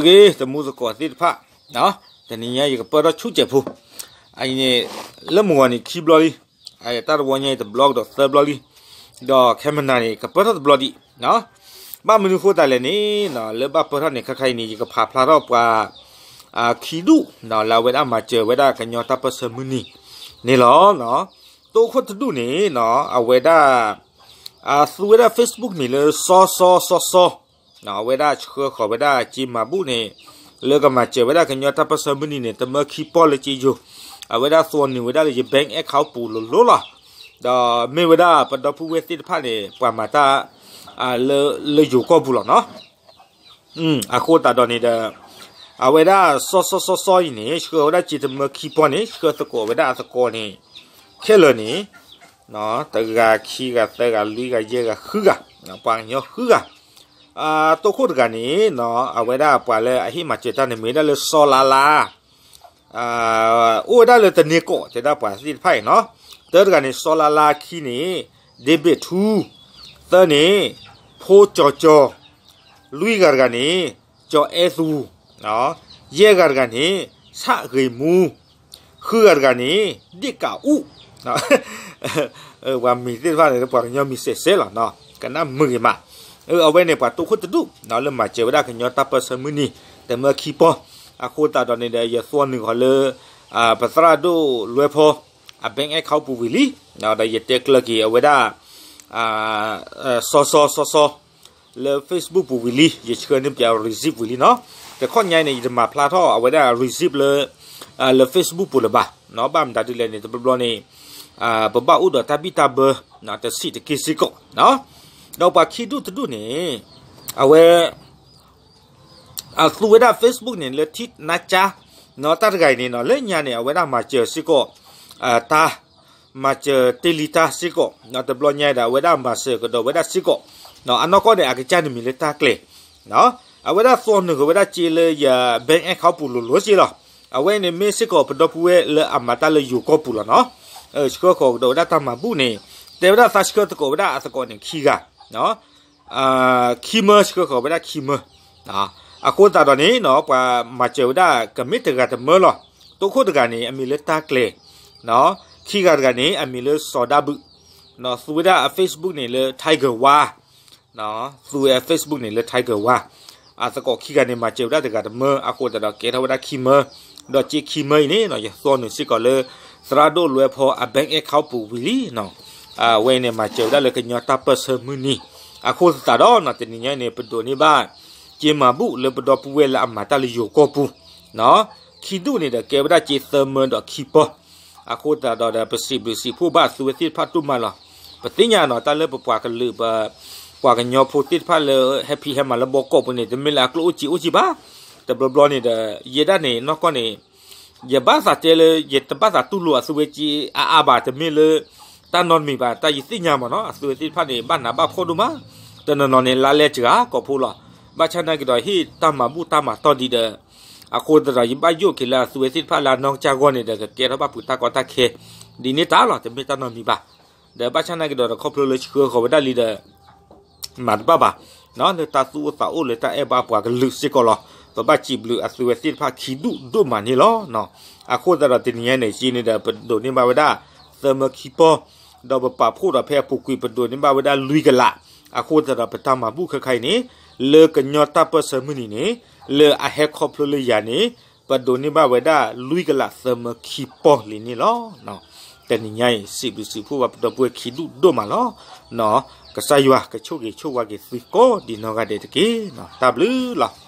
ဂ့ၤ တမူသကိးသ့ၣ်တဖၣ်, တနံၤညါယကပၢၢ်ထီၣ်ဆူၣ်စဲးဖိ, အအံၤန့ၣ် လၢမုၢ်ဂီၤန့ၣ်ခံဘျီလံ, တၢ်တဝီညါအံၤတဘျီကဒီးသၢဘျီလံ, ဒီးခဲမနၤန့ၣ် ကပၢၢ်ထီၣ်တဘျီဒံး, ဘၣ်မနုၤဃိသတးလဲၣ်န့ၣ် လၢဘၣ်ပၢၢ်ထီၣ်န့ၣ် ခဲခါအံၤန့ၣ် ယကဖးဖျါထီၣ်ပှၤ ခံဒူၣ် လၢအဝဲဒၣ်မၤစၢၤဝဲဒၣ်ကညီတၢ်ပၢၢ်ဆၢမုၢ်နံၤန့ၣ်လီၤ. တိခိၣ်တဒူၣ်န့ၣ် အဝဲဒၣ် သူဝဲဒၣ် Facebook မံၤလၢစီစီစီစီ, အဝဲဒၣ်ဆှၢဃီၤဝဲဒၣ်စ့မၤဘူၣ်န့ၣ် လၢကမၤစၢၤဝဲဒၣ်ကညီတၢ်ပၢၢ်ဆၢမုၢ်နံၤန့ၣ် တမၢခံပီၢ်လၢစ့ယိၤ, အဝဲဒၣ်သွီနုာ်ဝဲဒၣ်လၢယ bank account ပူၤလိၤလိၤလီၤ. ဒီးမ့ၢ်ဝဲဒၣ်ပဒီပုၢ်ဝဲၢ်သ့ၣ်တဖၣ်န့ၣ် ပှၤမၤတၢ် လၢယိၤကီၢ်ပူၤလီၤနီၤ. အဃိသတးဒီးန့ၣ်ဒီး အဝဲဒၣ်စီစီစီစီအံၤန့ၣ် ဆှၢဝဲဒၣ်စ့တမၢခံပီၢ်န့ၣ် ဆှၢသကိးဝဲဒၣ်အသကိးန့ၣ် ခဲလၢာ်န့ၣ် တဂၤခံဂၤသၢဂၤလွံၢ်ဂၤယဲၢ်ဂၤဃုဂၤ, ပှၤကညီဃုဂၤ, တိခိၣ်တဂၤန့ၣ် အဝဲဒၣ်ပှၤလၢအဟ့ၣ်မၤစၢၤတၢ်န့ၣ်မ့ၢ်ဝဲဒၣ်လၢစီၤလါလါ အိၣ်ဝဲဒၣ်လၢတန့ၢ်ကီး တဲဒၣ်ပှၤသ့ၣ်တဖၣ်အံၤနီၤ. တၢတဂၤန့ၣ် စီၤလါလါ, ခံန့ၣ် ဒ့ဘ့ၣ်ထူ, သၢန့ၣ် ဖိကၠီၤကၠီၤ, လွံၢ်ဂၤတဂၤန့ၣ် ကၠီၤအဲသူ, ယဲၢ်ဂၤတဂၤန့ၣ် ဆၣ်ဂ့ၤမူ, ဃုဂၤတဂၤန့ၣ် ဒ့ၣ်ကးအူ, ပှၤမံၤသ့ၣ်တဖၣ်န့ၣ် ပှၤကညီမံၤစဲးစဲးလီၤ, ကနၣ်မုာ်ဂ့ၤမး. အဝဲန့ၣ်ပှၤတိခိၣ်တဒူၣ် လၢမၤစၢၤဝဲဒၣ်ကညီတၢ်ပၢၢ်ဆၢမုၢ်နံၤ တမၢခံပီၢ်, အဃိသတးဒီးန့ၣ်ဒီး ယသွီနုာ်ဃီၤလၢ ပသရၣ်ဒိၣ်လွဲဖီ အ bank account ပူၤဝံၤလံ, ဒီးယတဲကျၢၤက့ၤအဝဲဒၣ် စီစီစီစီ လၢ Facebook ပူၤဝံၤလံ, ယဆှၢန့ၢ်ပှၤ receipt ဝံၤလံနီၤ. တခီညါအံၤန့ၣ် ယတမၤဖျါထီၣ်အဝဲဒၣ် receipt လၢ လၢ Facebook ပူၤလၢၤဘၣ်, ဘၣ်မတၤဒ်လဲၣ်န့ၣ် တဘျီဘျီန့ၣ် ပဘၣ်အိၣ်ဒီးတၢ်ဘံၣ်တၢ်ဘၢ တဆံးတက့ၢ်စ့ၢ်ကီး, ဒီးပှၤခံဒူၣ်တဒူၣ်န့ၣ် အဝဲ အသူဝဲဒၣ် Facebook န့ၣ် လၢထံနါကၠါ, တၢ်တဂၤအံၤန့ၣ်နီၤ လၢညါန့ၣ် အဝဲဒၣ်မၤစၢၤစ့ၢ်ကီး တၢ် မၤစၢၤတ့ၢ်လံတၢ်စ့ၢ်ကီး, တဘျီညါဒီး အဝဲဒၣ်မၤစၢၤကဒီးဝဲဒၣ်စ့ၢ်ကီး, အနီၢ်ကီၢ်န့ၣ် အကစၢ်န့ၣ်မံၤလၢတၢ်ကျဲၤ, အဝဲဒၣ်သွီနုာ်ဃီၤဝဲဒၣ်စ့လၢယ bank account ပူၤလိၤလိၤစ့လီၤ. အဝဲန့ၣ်မ့ၢ်စ့ၢ်ကီးပဒီပုၢ်ဝဲၢ်လၢအမၤတၢ်လၢယိၤကီၢ်ပူၤလီၤနီၤ. ဆှၢဃီၤကဒီးဝဲဒၣ်တၢ်မၤဘူၣ်န့ၣ် တဲဝဲဒၣ်သးဆှၢသကိးဝဲဒၣ်အသကိးန့ၣ်ခံဂၤ ခံမၢ ဆှၢဃီၤဝဲဒၣ်ခံမၢ, အဃိသတးဒီးန့ၣ်နီၤ ပှၤမၤစၢၤဝဲဒၣ်ကမ့ၢ်တဂၤတမၢလီၤ. တိခိၣ်တဂၤန့ၣ် အမံၤလၢတၢ်ကျဲၤ, ခံဂၤတဂၤန့ၣ် အမံၤလၢစီၤဒၣ်ဘုး, သူဝဲဒၣ်အ Facebook န့ၣ်လၢ Tiger Wah, သူဝဲ Facebook န့ၣ်လၢ Tiger Wah, အသကိးခံဂၤန့ၣ် မၤစၢၤဝဲဒၣ်တဂၤတမၢ အဃိသတးဒီးကဲထီၣ်ဝဲဒၣ်ခံမၢ, ဒီးစ့ခံမၢအံၤန့ၣ်နီၤ ယသွီနုာ်စ့ၢ်ကီးလၢ သရၣ်ဒိၣ်လွဲဖီအ bank account ပူၤဝံၤလံနီၤ. အဝဲအံၤန့ၣ် မၤစၢၤဝဲဒၣ်လၢကညီတၢ်ပၢၢ်ဆၢမုၢ်နံၤ, အဃိသတးဒီးနီၤ တနံၤညါအံၤန့ၣ် ပဒိးန့ၢ်ဘၣ် စ့မၤဘူၣ်လၢပဒီပုၢ်ဝဲၢ်လၢအမၤတၢ်လၢယိၤကီၢ်ပူၤ, ခံဒူၣ်န့ၣ်ဒီးကဲဝဲဒၣ်စ့သၢမၢဒီးခံပီၢ်, အဃိသတးဒီးဒီး ပစံးဘျုးစံးဖှိၣ်ဘၣ်သုဝဲသ့ၣ်တဖၣ်ဒိၣ်မးလီၤ. ပသ့ၣ်ညါနီၤ တၢ်လၢပပှၤကလုာ်ပ ပှၤကညီဖိသ့ၣ်တဖၣ်လၢ ဟဲဖံးဟဲမၤလၢဘီကီၢ်ပူၤန့ၣ် တမ့ၢ်လၢအကျိၣ်အိၣ်စ့အိၣ်စ့ဘၣ်. တဘျီဘျီန့ၣ်ဒီး ယဲဒၣ်န့ၣ် နီၢ်ကီၢ်န့ၣ် ယဘၣ်သးတဲလၢ ယတဘၣ်သးတူၢ်လိာ်အသုဝဲစ့အါအါဘၣ် တမ့ၢ်လၢ တၢ်နီတမံၤဘၣ် တၢ်ယသ့ၣ်ညါမးနီၤ အသုဝဲသ့ၣ်တဖၣ်န့ၣ် ဘၣ်နးဘၣ်ဖှီၣ်ဒိၣ်မး, တနီၤနီၤန့ၣ် လါလဲစှၤကိးဖိလီၤ. ဘၣ်ဆၣ်နာ်က့ၤဒီးဟ့ၣ်တၢ်မၤဘူၣ်တၢ်မၤတီၢ်ဒံးဒီး အဃိသတးဒီး ယဘၣ်ယိၣ်က့ၤလၢအသုဝဲသ့ၣ်တဖၣ်လၢအနီၢ်ကစၢ်ဂီၢ်န့ၣ်ဒီး ကကဲထီၣ်ဘၣ်ပှၤတၢ်ကီတၢ်ခဲ ဒ်န့ၣ်တၢ်လီၤ တမ့ၢ်တၢ်နီတမံၤဘၣ်. ဒီးဘၣ်ဆၣ်နာ်က့ၤဒီးတခီဖျိလၢဆှၢဃီၤဝဲဒၣ်လံဒီး မၤတဘၣ်ဘၣ် လၢတၢ်သူၣ်အိၣ်သးအိၣ်လၢတၢ်အဲၣ်ဘၣ်ပှၤကလုာ်စ့ၢ်ကီးလီၤ. ပဘၣ်စံးဘျုးအသုဝဲသ့ၣ်တဖၣ်ခံဒူၣ်ဒိၣ်မးန့ၣ်လီၤ. အဃိသတးဒီးတနံၤညါန့ၣ် စ့န့ၣ်ဒီး ပဒိးန့ၢ်ဘၣ်ဝဲဒၣ် သၢမၢခံပီၢ်, ဒီးပပာ်ဖှိၣ်ဒီးဖဲအပူၤကွံာ် ပဒိးန့ၢ်ဘၣ်ဝဲဒၣ်လွံၢ်ကလး. အဃိသတးဒီးပတၢ်မၤဘူၣ်ခဲခါအံၤန့ၣ် လၢကညီတၢ်ပၢၢ်ဆၢမုၢ်နံၤန့ၣ် လၢအဟဲခီဖျိလၢယၤန့ၣ် ပဒိးန့ၢ်ဘၣ်ဝဲဒၣ်လွံၢ်ကလးသၢမၢခံပီၢ်လံန့ၣ်လီၤ. တနံၤညါအံၤ စံးဘျုးစံးဖှိၣ်ဘၣ်ပဒီပုၢ်ဝဲၢ်ခံဒူၣ်ဒိၣ်မးလီၤ. ကစၢ်ယွၤကဆိၣ်ဂ့ၤဆိၣ်ဝါက့ၤသုကိးဒံးနီၢ်ဂၤဒဲးတက့ၢ်. တၢ်ဘျုးလီၤ.